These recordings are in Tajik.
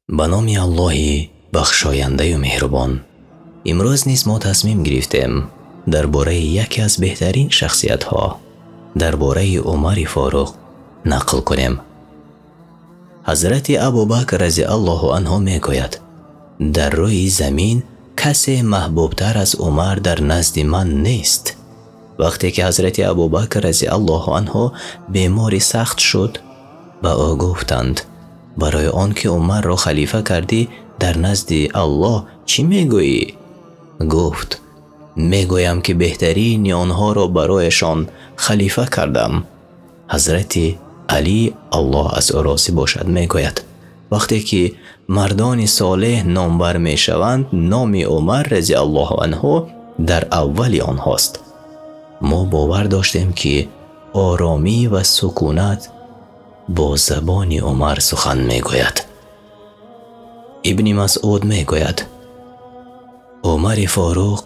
Ба номи Аллоҳи бахшояндаю меҳрубон. Имрӯз низ мо тасмим гирифтем дар бораи яке аз беҳтарин шахсиятҳо, дар бораи Умари Форуқ нақл кунем. Ҳазрати Абубакр разияллоҳу анҳу мегӯяд: дар рӯи замин касе маҳбубтар аз Умар дар назди ман нест. Вақте ки ҳазрати Абубакр разияллоҳу анҳу бемори сахт шуд, ба ӯ гуфтанд: барои он ки Умарро халифа кардӣ, дар назди Аллоҳ чӣ мегӯӣ? Гуфт: мегӯям ки беҳтарини онҳоро барояшон халифа кардам. Ҳазрати Алӣ, Аллоҳ аз ӯ розӣ бошад, мегӯяд: вақте ки мардони солеҳ номбар мешаванд, номи Умар разияллоҳу анҳу дар аввали онҳост. Мо бовар доштем ки оромӣ ва сукунат бо забони Умар сухан мегӯяд. Ибни Масъуд мегӯяд: Умари Форуқ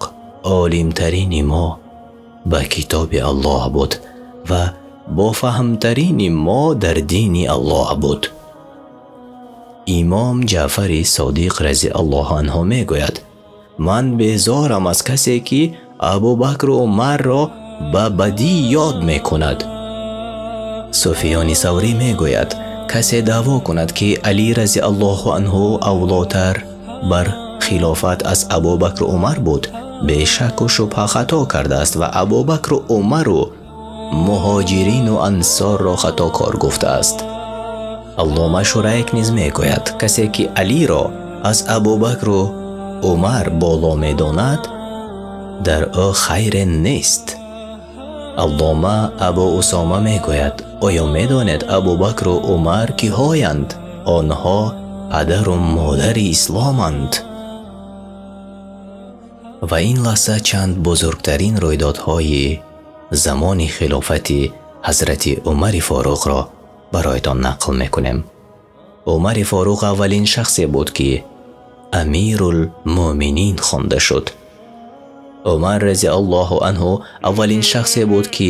олимтарини мо ба китоби Аллоҳ буд ва бофаҳмтарини мо дар дини Аллоҳ буд. Имом Ҷаъфари Содиқ разияллоҳу анҳу мегӯяд: ман безорам аз касе ки Абубакр ва Умарро ба бадӣ ёд мекунад. Суфёни Саврӣ мегӯяд: касе даъво кунад ки Алӣ разияллоҳу анҳу авлотар бар хилофат аз Абубакр ва Умар буд, бешаку шубҳа хато кардааст ва Абубакр ва Умару муҳоҷирину ансорро хатокор гуфтааст. Аллома Шурайк низ мегӯяд: касе ки Алиро аз Абубакр ва Умар боло медонад, дар ӯ хайре нест. Аллома Абу Усома мегӯяд: оё медонед Абубакр ва Умар киҳоянд? Онҳо падару модари исломанд. Ва ин лаҳза чанд бузургтарин рӯйдодҳои замони хилофати ҳазрати Умари Форуқро бароятон нақл мекунем. Умари Форуқ аввалин шахсе буд ки Амирул Муъминин хонда шуд. Умар разияллоҳу анҳу аввалин шахсе буд ки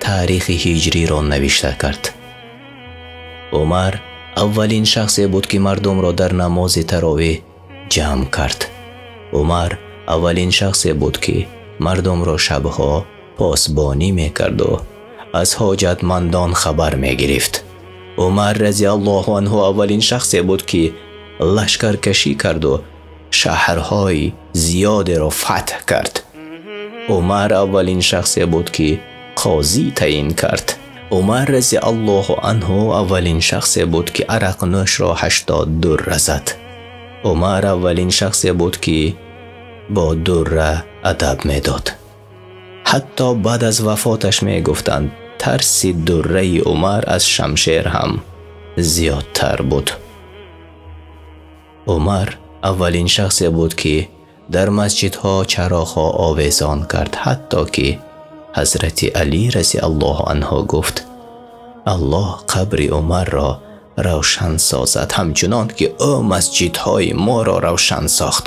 таърихи ҳиҷриро навишта кард. Умар аввалин шахсе буд ки мардумро дар намози таровеҳ ҷамъ кард. Умар аввалин шахсе буд ки мардумро шабҳо посбонӣ мекард ва аз ҳоҷатмандон хабар мегирифт. Умар разияллоҳу анҳу аввалин шахсе буд ки лашкаркашӣ кард ва шаҳрҳои зиёдеро фатҳ кард. Умар аввалин шахсе буд ки қозӣ таъин кард. Умар разияллоҳу анҳу аввалин шахсе буд ки арақнӯшро 80 дурра зад. Умар аввалин шахсе буд ки бо дурра адаб медод. Ҳатто баъд аз вафоташ мегуфтанд тарси дурраи Умар аз шамшер ҳам зиёдтар буд. Умар аввалин шахсе буд ки дар масҷидҳо чароғҳо овезон кард, ҳатто ки ҳазрати Алӣ разияллоҳу анҳу гуфт: Аллоҳ қабри Умарро равшан созад, ҳамчунон ки ӯ масҷидҳои моро равшан сохт.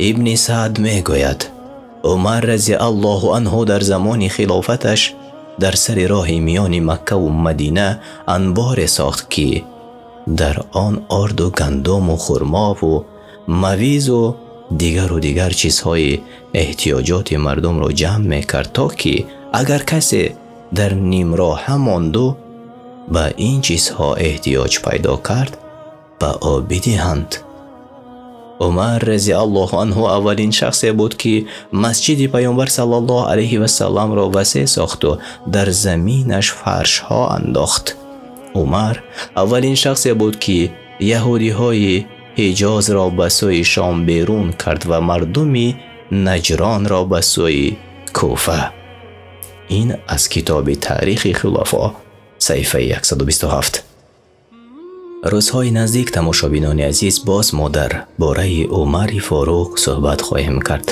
Ибни Саъд мегӯяд: Умар разияллоҳу анҳу дар замони хилофаташ дар сари роҳи миёни Макка ва Мадина анборе сохт ки дар он орду гандуму хурмову мавизу дигару дигар чизҳои эҳтиёҷоти мардумро ҷамъ мекард, то ки агар касе дар нимроҳа монду ба ин чизҳо эҳтиёҷ пайдо кард, ба ӯ бидиҳанд. Умар разияллоҳу анҳу аввалин шахсе буд ки масҷиди Паёмбар саллаллоҳу алайҳи васалламро васеъ сохту дар заминаш фаршҳо андохт. Умар аввалин шахсе буд ки яҳудиҳои Ҳиҷозро ба сӯи Шом берун кард ва мардуми Наҷронро ба сӯи Куфа. Ин аз китоби таърихи хулафо, саҳифаи 127. Рӯзҳои наздик, тамошобинони азиз, боз мо дар бораи Умари Форуқ суҳбат хоҳем кард.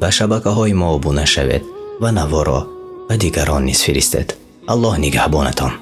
Ба шабакаҳои мо обуна шавед ва наворо ба дигарон низ фиристед. Аллоҳ нигаҳбонатон.